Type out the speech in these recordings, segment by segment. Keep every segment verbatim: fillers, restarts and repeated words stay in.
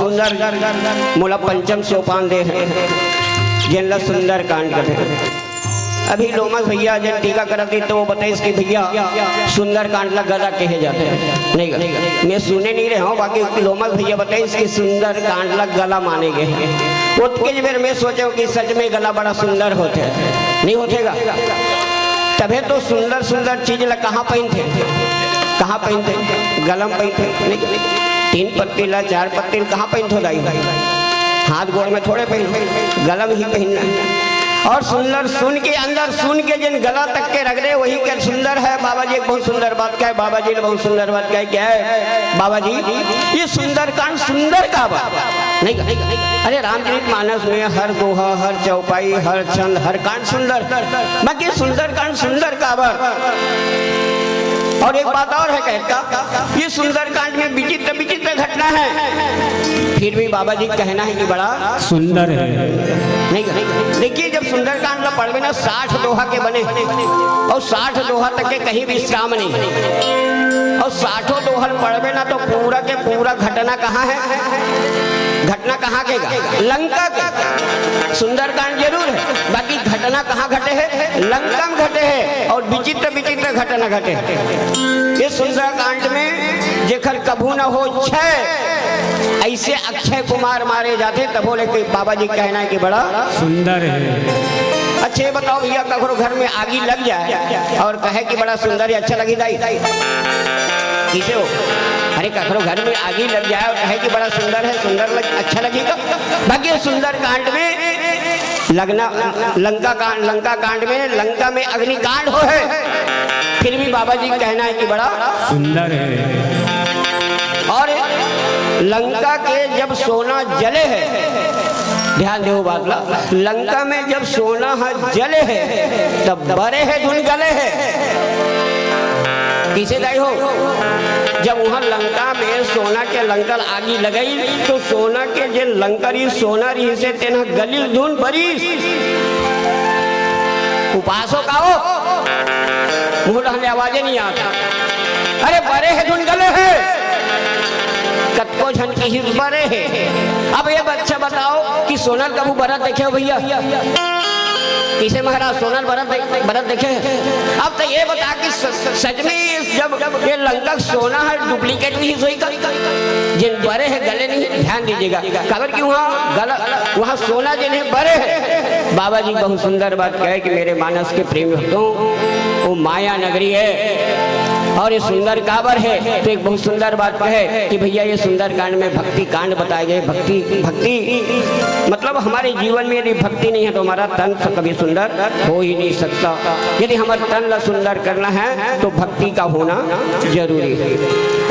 सुंदर मोला पंचम सोपान दे हे, जेन ला सुंदरकांड कथे। अभी लोमस भैया जेन टीका करत रहिस, तो वो बताइस कि भैया, सुंदरकांड ला गला कहे जाथे। नहीं गा, मैं सुने नहीं रहे हूँ, बाकी लोमस भैया बताइस कि सुंदरकांड ला गला माने गे। ओतके बेर मैं सोचे हूँ कि सच में गला बड़ा सुंदर होथे, नहीं होथे गा? तभे तो सुंदर सुंदर चीज ला कहाँ पहिनथे, कहाँ पहिनथे? गला म पहिनथे, नहीं? तीन पत्ती ला, चार पत्ती ला कहाँ पहिनथो दाई? हाथ गोड़ में थोड़े पहिनथो, गला म ही पहिनना हे। और सुंदर सुन के, अंदर सुन के जेन गला तक के रगड़े, वही के सुंदर हे। बाबा जी एक बहुत सुंदर बात कहे, बाबा जी ने बहुत सुंदर बात कहे, क्या है बाबा जी? ये सुंदरकांड सुंदर काबर? नहीं, अरे, रामचरित मानस में हर दोहा, हर चौपाई, हर छंद, हर कांड सुंदर, बाकी सुंदरकांड सुंदर काबर? और एक बात और है कहता, ये सुंदरकांड में विचित्र विचित्र घटना है, फिर भी बाबा जी कहना है कि बड़ा सुंदर है। नहीं, नहीं, देखिए, जब सुंदरकांड ला पढ़बे ना, साठ दोहा के बने, और साठ दोहा तक के कहीं विश्राम नहीं है। और साठों दोहा ल पढ़बे ना, तो पूरा के पूरा घटना कहाँ है? घटना कहाँ के गा? लंका के। सुंदरकांड जरूर है, बाकी घटना कहाँ घटे है? लंका में घटे है, और विचित्र विचित्र घटना घटे है। ये सुंदरकांड में जेकर कभू न हो छय, ऐसे अक्षय कुमार मारे जाथे, तभो ले के बाबा जी कहना है कि बड़ा सुंदर है। अच्छा, ये बताओ भैया, ककरो घर में आगी लग जाए और कहे कि बड़ा सुंदर है, अच्छा लगही दाई? किसे हो? अरे, ककरो घर में आगी लग जाए और कहे कि बड़ा सुंदर है, सुंदर लग, अच्छा लगही का? बाकी सुंदरकांड में लगना, लंका कांड, लंका कांड में, लंका में अग्निकांड हो है, फिर भी बाबा जी कहना है कि बड़ा सुंदर है। और लंका के जब सोना जले है, ध्यान देव बात ला, लंका में जब सोना ह जले है, तब बरे है धुन गले है। किसे दाई हो, जब वहां लंका में सोना के लंका ल आगी लगई, तो सोना के जे लंका रहिस, सोना रहिस हे, तेन ह गलिस धुन बरिस। उपास हो का हो? मुंह डहन ले आवाजे नहीं आता। अरे, बरे है धुन गले है। कतको झन किहिस बरे है। अब ये बच्चा बताओ कि सोना ल कभू बरत देखे हो भैया? किसे महाराज सोना ल बरत दे-, बरत देखे हैं? अब तो ये बता कि स-, सच में ये जब ये लंका सोना है, डुप्लीकेट नहीं सोई का? जिन बरे है गले नहीं, ध्यान दीजिएगा। काबर कि वहाँ गला, वहाँ सोना जिन है बरे है। बाबा जी बहुत सुंदर बात कहे कि मेरे मानस के प्रेम भक्तों, वो माया नगरी है और ये सुंदर काबर है। तो एक बहुत सुंदर बात कहे कि भैया, ये सुंदरकांड में भक्ति कांड बताए गए। भक्ति, भक्ति मतलब हमारे जीवन में यदि भक्ति नहीं है तो हमारा तन तो कभी सुंदर हो ही नहीं सकता। यदि हमारे तन ला सुंदर करना है तो भक्ति का होना जरूरी है।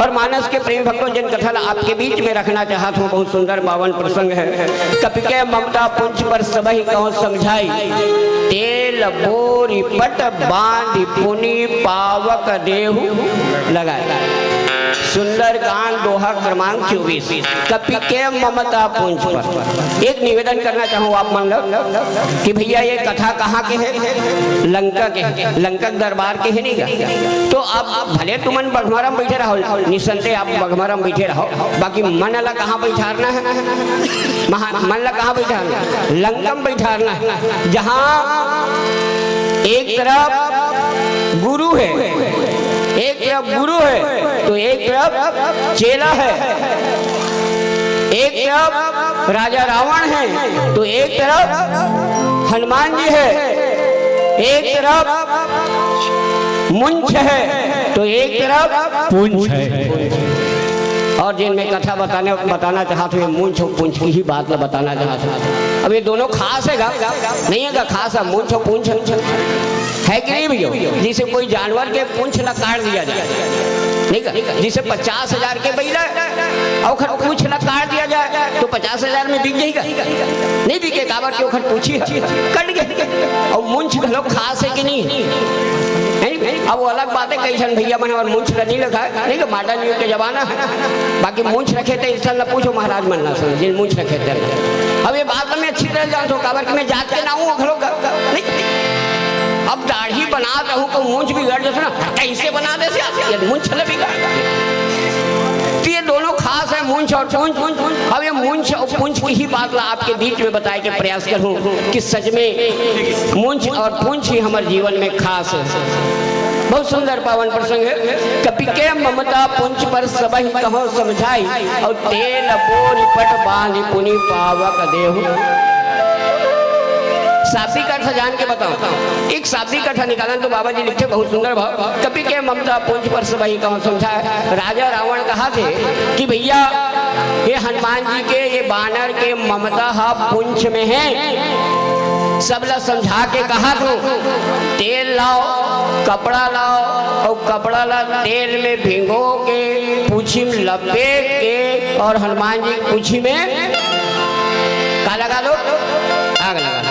और मानस के प्रेम भक्तों, जिन कथा ला आपके बीच में रखना चाहत हूँ, बहुत सुंदर पावन प्रसंग है। कपि के ममता पुंछ पर सबहि कहो समझाई, तेल बोरी पट बांधि पुनि पावक देहु लगाई। सुंदरकांड दोहा क्रमांक चौबीस, कपि के ममता पुंछ पर। एक निवेदन करना चाहूँ आप मन ला कि भैया, ये कथा कहाँ के है? लंका के, लंका के दरबार के है नहीं का? तो आप भले तुमन बघमारा में बैठे रहो, निसंदेह आप बघमारा में बैठे रहो, बाकी मन ला कहाँ बैठारना है? महा-, मन ला कहाँ बैठारना है? लंका में बैठारना है, जहाँ एक तरफ गुरु है, एक तरफ गुरु है, तो एक तरफ चेला है, एक तरफ राजा रावण है, तो एक तरफ हनुमान जी है, एक तरफ मुंछ है, तो एक तरफ पूंछ है। और जिन मैं कथा बताने, बताना चाहत हूँ, ये मुंछ और पूंछ की ही बात मैं बताना चाहत हूँ। अब ये दोनों खास है गा? नहीं है गा? खास है, मुंछ और पूंछ है कि नहीं भैया? जैसे कोई जानवर के पूंछ ला काट दिया जाए, नहीं का? जैसे पचास हजार के बैला और ओखर पूंछ ला काट दिया जाए तो पचास हजार में बिक जाएगा? नहीं बिके, काबर के ओखर पूंछी है, कट गए। और मुंछ घलो खास है कि नहीं? है नहीं? अब वो अलग बात है, कई झन भैया मन और मुंछ ला नहीं रखा है, नहीं तो modern युग के जमाना है, बाकी मुंछ रखे थे, इस ला पूछो महाराज मन ला, जिन मुंछ रखे थे। अब ये बात मैं अच्छी तरह जानता हूँ, काबर कि मैं जात के ना हूँ, घलो का, नहीं? अब दाढ़ी बना रहूं तो मूंछ बिगड़ जथे ना, कैसे बना देथे, ये मूंछ ले बिगड़। तो ये दोनों खास है, मूंछ और पूंछ। अब ये मूंछ और पूंछ की ही बात ला आपके बीच में बताए के प्रयास करूं कि सच में मूंछ और पूंछ ही हमारे जीवन में खास है। बहुत सुंदर पावन प्रसंग है। कपि के ममता पूंछ पर सबहि कहो समझाई, और तेल बोरि पट बांधि पुनि पावक देहु। शाब्दिक अर्थ जान के बताओ, एक शाब्दिक अर्थ निकालन तो बाबा जी लिखे बहुत सुंदर भाव। कपि के ममता पूंछ पर सबहि कहो समझाई। राजा रावण कहा थे कि भैया, ये हनुमान जी के, ये बानर के ममता हा पूंछ में है। सब ला समझा के कहा थे, तेल लाओ, कपड़ा लाओ, और कपड़ा ला तेल में भिंगो के, पूछी में लपेट के, और हनुमान जी की पूछी में का लगा दो? आग लगा दो।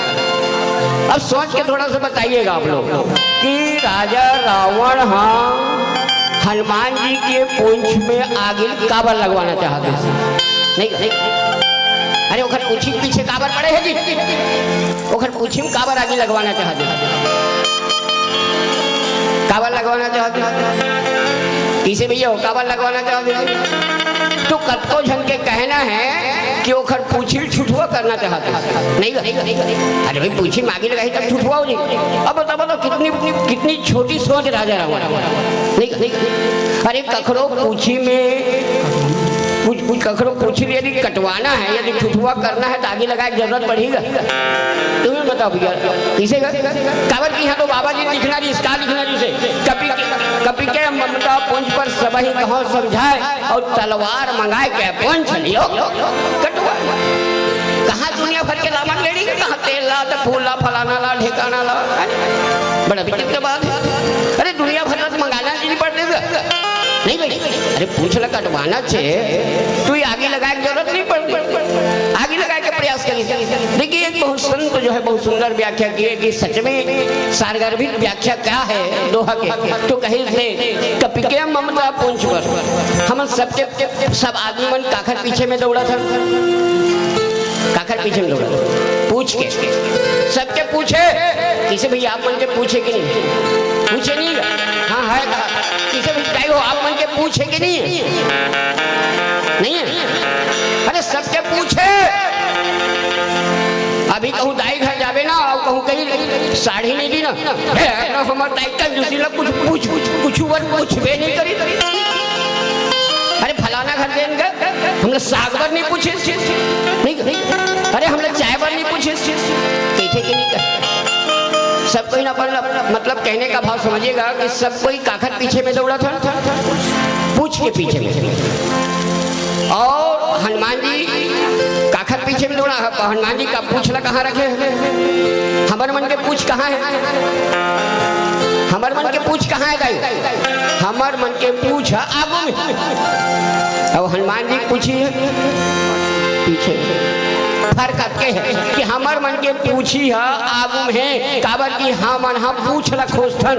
अब सोच के थोड़ा सा बताइएगा आप लोग कि राजा रावण हा हनुमान जी के पूंछ में आगिल काबर लगवाना चाहत हे? नहीं, नहीं। अरे, ओखर पूछी के पीछे काबर पड़े है जी? ओखर पूछी में काबर आगिल लगवाना चाहत हे? काबर लगवाना चाहत हे? किसे भैया हो, काबर लगवाना चाहत हे? तो कतको झन के कहना है कि ओखर पूछी ल ठुठुआ करना चाहत हे। नहीं गा? अरे भाई, पूछी में आगिल लगाही तब ठुठुआ हो जी। अब बताओ, बताओ, कितनी, कितनी छोटी सोच राजा रावण। नहीं गा? अरे, कखरो पूछी में, कुछ, कुछ कखरो पूछी यदि कटवाना है, यदि ठुठुआ करना है, तो आगिल लगाए के जरूरत पड़ही गा? तुम्ही बताओ भैया, किसे गा? काबर कि यहाँ तो बाबा जी लिखना जी, इसका लिखना जी से, कपि के, कपि के ममता पूंछ पर सबहि कहो समझाए, और तलवार मंगाए के पूंछ लियो कटवा। कहाँ दुनिया भर के लामन लेड़ी के, कहाँ तेल ला, तो फूल ला, फलाना ला, ढेकाना ला। बड़ा विचित्र बात है। अरे, दुनिया भर का तो मंगाना जी नहीं पड़ते थे। नहीं भाई, अरे, पूंछ ला कटवाना छे, तू ये आगिल लगाए के जरूरत नहीं पड़ती, आगिल लगाए के प्रयास करी। देखिए, एक बहुत संत जो है, बहुत सुंदर व्याख्या किए कि सच में सारगर्भित व्याख्या क्या है दोहा के, तो कहे इसने, कपि के ममता पूंछ पर। हम सबके, सब आदमी मन काखर पीछे में दौड़ा था, काखर पीछे में दौड़ा था, पूछ के, सबके पूछे। किसे भैया, आप मन के पूछे कि नहीं? पूछे नहीं? हाँ, है कहा। किसे भी बताई हो, आप मन के पूछे कि नहीं? नहीं है? अरे, सबके पूछे। अभी कहूँ दाई घर जाबे ना, और कहूँ कहीं साड़ी नहीं दी ना, "हे, हमर दाई कंजूसी ला कुछ पूछ, कुछ, कुछ बर पूछबे नहीं करी।" अरे, फलाना घर देन गए, हमला साग बर नहीं पूछे, नहीं, नहीं। अरे, हमला चाय बर नहीं पूछे, कहिथे कि नहीं कहे। सब कोई ना, मतलब, मतलब, कहने का भाव समझिएगा कि सब कोई काखर पीछे में दौड़ा था, पूंछ के पीछे में। और हनुमान जी काखर पीछे में दौड़ा, हनुमान जी का पूंछ ला कहाँ रखे हैं? हमर मन के पूंछ कहाँ है? हमर मन के पूंछ कहाँ है दाई? हमर मन के पूंछ आगू में। अब हनुमान जी पूछी है पीछे। फर्क अतके है कि हमर मन के पूछी ह आगू में है, काबर कि हमन ह पूंछ ल खोजथन।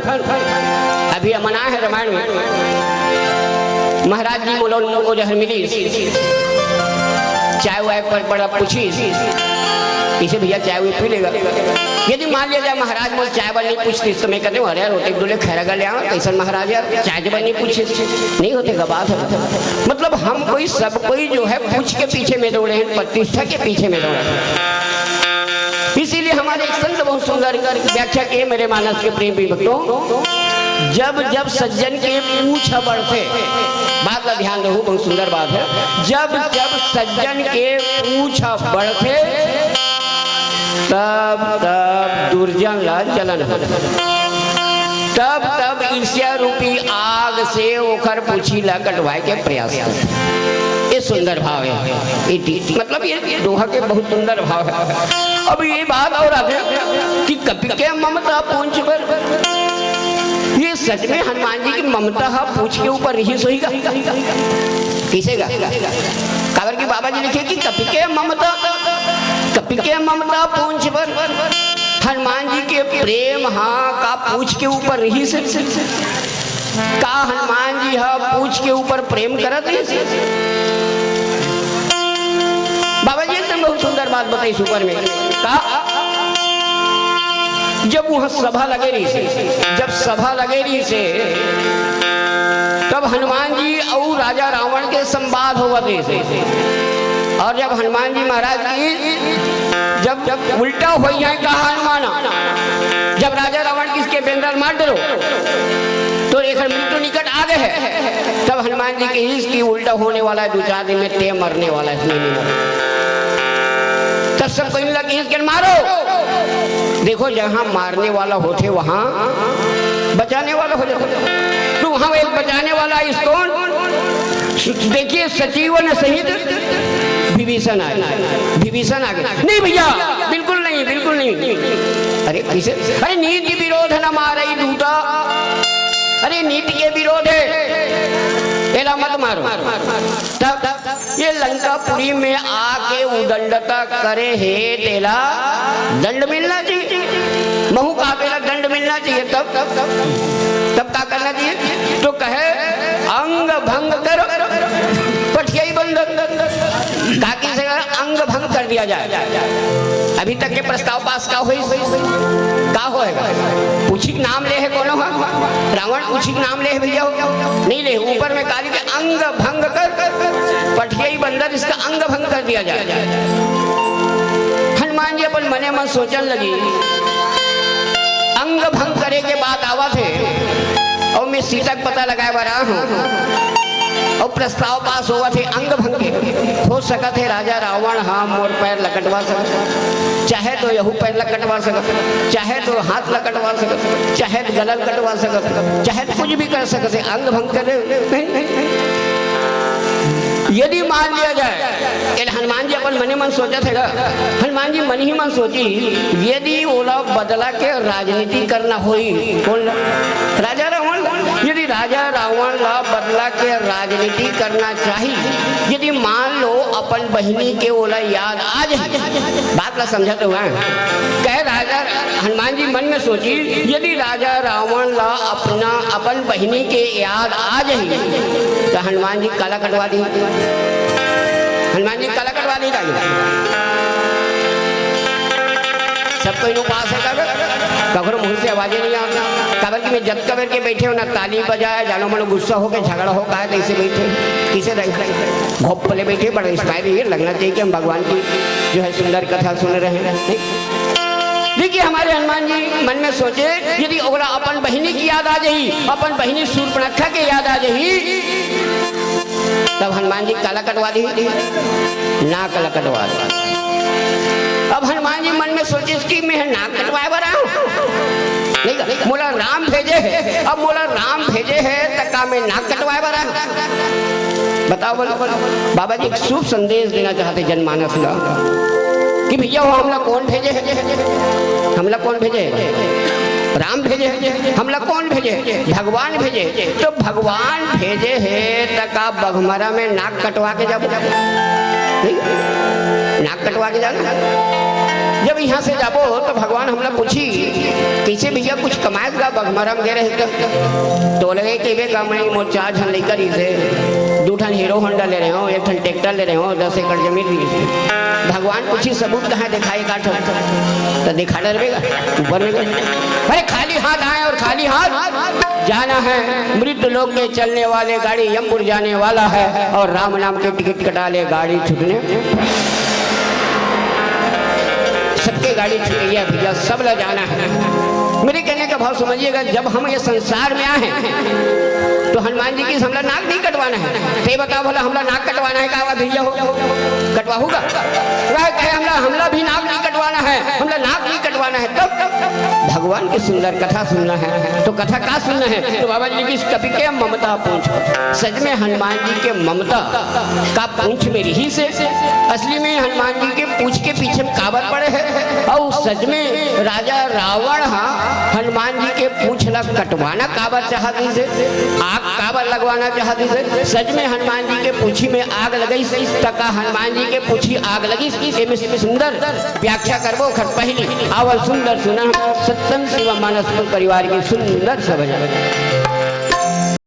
अभी हमन आए हैं रामायण में, महाराज जी मोला ओ जहर मिलिस, चाय वाय पर बड़ा पूछिस, "इसे भैया चाय वाय पी लेगा?" यदि मान लिया जाए महाराज मोला चाय वाय नहीं पूछतिस तो मैं कहते हूँ, "अरे यार, रोटी डोले खैरा कर ले आवा, कैसन महाराज यार, चाय जब नहीं पूछिस।" नहीं होते का बात है। मतलब हम कोई, सब कोई जो है पूंछ के पीछे में दौड़े हैं, प्रतिष्ठा के पीछे में दौड़े हैं। इसीलिए हमारे एक संत बहुत सुंदर व्याख्या किए, मेरे मानस के प्रेमी भक्तों, जब जब सज्जन के पूंछ बढ़थे, बात का ध्यान रहो, बहुत सुंदर बात है, जब जब सज्जन के पूंछ बढ़थे, तब तब दुर्जन ला जलन हो, तब तब ईर्ष्या रूपी आग से ओखर पूछी ला कटवाए के प्रयास कर। ये सुंदर भाव है, ये दी-, मतलब ये दोहा के बहुत सुंदर भाव है। अब ये बात और आते कि कपि के ममता पूंछ पर, ये सच में हनुमान जी की ममता हा पूंछ के ऊपर रही सोई का? किसे का? काबर कि बाबा जी लिखे कि कपि के ममता, कपि के ममता पूंछ पर, हनुमान जी के प्रेम हा का पूंछ के ऊपर रही से। का हनुमान जी हा पूंछ के ऊपर प्रेम करत रहिस? बाबा जी एकदम बहुत सुंदर बात बताई सुपर में। का जब वहाँ सभा लगे रहिसे, जब सभा लगे रहिसे, तब हनुमान जी अउ राजा रावण के संवाद होवत रहिसे। और जब हनुमान जी महाराज की, जब, जब उल्टा हो जाए, कहा हनुमान, जब राजा रावण किसके बेंदर मार डरो, तो एक मृत्यु निकट आ गए है, तब हनुमान जी की इसकी उल्टा होने वाला है, दो चार दिन में ते मरने वाला है, इसमें नहीं मरना। तब सब कोई मिला कि इसके मारो। देखो, जहाँ मारने वाला होते, वहाँ बचाने वाला हो जाता। तो वहाँ एक बचाने वाला है, कौन? देखिए, सचिवन सहित विभीषण आए। विभीषण आ गए, "नहीं भैया, बिल्कुल नहीं, बिल्कुल नहीं।" अरे, किसे? "अरे, नीति विरोध न मारई दूता।" अरे, नीति के विरोध है, एला मत मारो। तब, तब ये लंकापुरी में आके उदंडता करे हे, तेला दंड मिलना चाहिए। महू का तेला दंड मिलना चाहिए। तब, तब, तब, तब का करना चाहिए? तो कहे, "अंग भंग कर पठियाई बंदर।" ताकि से अंग भंग कर दिया जाए। अभी तक के प्रस्ताव पास का होई, का होएगा? पूछी के नाम ले है कोनो हा? रावण पूछी के नाम ले है भैया हो? नहीं ले। ऊपर में काली के अंग भंग कर पठियाई बंदर, इसका अंग भंग कर दिया जाए। हनुमान जी अपन मने मन सोचन लगी, अंग भंग करे के बात आवत है, और मैं सीता के पता लगाए बर आया हूँ, और प्रस्ताव पास होवत है अंग भंग के। हो सकत है राजा रावण हा मोर पैर ला कटवा सकत, चाहे तो यहू पैर ला कटवा सकत, चाहे तो हाथ ला कटवा सकत, चाहे तो गला ला कटवा सकत, चाहे तो कुछ भी कर सकत है, अंग भंग करे। नहीं, नहीं, नहीं। यदि मान लिया जाए, एला हनुमान जी अपन मने मन सोचत हे गा, हनुमान जी मन ही मन सोची, यदि ओला बदला के राजनीति करना होई, कौन ला? राजा रावण। यदि राजा रावण ला बदला के राजनीति करना चाही, यदि मान लो अपन बहिनी के ओला याद आ जाही, बात ला समझत हो? कहे राजा, हनुमान जी मन में सोची, यदि राजा रावण ला अपना, अपन बहिनी के याद आ जाही, तो हनुमान जी काला कटवा दी, हनुमान जी काला कटवा दी। सब कोई नु पास है, काबर? ककरो मुंह से आवाजे नहीं आता। काबर कि मैं जत कबर के बैठे हो ना, ताली बजाए, जानो मनो गुस्सा हो के झगड़ा हो, काहे तो इसे बैठे, किसे रहे, घोप ले बैठे, बड़ा स्माइल ये लगना चाहिए कि हम भगवान की जो है सुंदर कथा सुन रहे हैं। नहीं? देखिए, हमारे हनुमान जी मन में सोचे, यदि ओकरा अपन बहिनी की याद आ जाही, अपन बहिनी सूर्पणखा के याद आ जाही, तब हनुमान जी काला कटवा दी, नाक ला कटवा दी। अब हनुमान जी मन में सोचे कि मैं नाक कटवाए बर आऊं, नहीं का? मोला राम भेजे है, अब मोला राम भेजे है, त का मैं नाक कटवाए बर आऊं? बताओ, बोलो। बाबा जी एक शुभ संदेश देना चाहते जनमानस ला कि भैया हो, हमला कौन भेजे है? हमला कौन भेजे है? राम भेजे है। हमला कौन भेजे है? भगवान भेजे है। तो भगवान भेजे है, त का बघमरा में नाक कटवा के जाबो? नहीं? नाक कटवा के जाना। जब यहाँ से जाबो तो भगवान हमला पूछी, "कैसे भैया कुछ कमाए गा बघमरा में गे रहे तो?" तो लगे कि बे कमाई मोर चार झन लइका रहिसे, दू ठन हीरो होंडा ले रहे हो, एक ठन ट्रैक्टर ले रहे हो, दस एकड़ जमीन रहिसे। भगवान पूछी, "सबूत कहाँ है, दिखाई का ठन।" तो दिखा डरबे गा, ऊपर में गए। अरे खाली हाथ आए और खाली हाथ जाना है, मृत्यु लोक के चलने वाले गाड़ी यमपुर जाने वाला है और राम नाम के टिकट कटा ले गाड़ी छूटने। सबके गाड़ी छूट गई है भैया, सब ला जाना है। मेरे कहने का भाव समझिएगा, जब हम ये संसार में आए हैं तो हनुमान जी की हमला नाक नहीं कटवाना है। ते बताओ भला, हमला नाक कटवाना है का भैया हो? कटवाहू गा? वह कहे, "हमला, हमला भी नाक नहीं कटवाना है, हमला नाक नहीं कटवाना है।" तब भगवान की सुंदर कथा सुनना है। तो कथा का सुनना है? तो बाबा जी की कवि के ममता पूंछ। सच में हनुमान जी के ममता का पूंछ में रहिसे। असली में हनुमान जी के पूंछ के पीछे में काबर पड़े है? और सच में राजा रावण हा हनुमान जी के पूंछ ला कटवाना काबर चाहत रहिसे? आग काबर लगवाना चाहत रहिसे? सच में हनुमान जी के पूंछी में आग लगइस, त का हनुमान जी के पूंछी आग लगिस? एमे सुंदर व्याख्या करबो। ओखर पहली आवल सुंदर सुना हम सत्संग सेवा मानस परिवार की सुंदर सभा।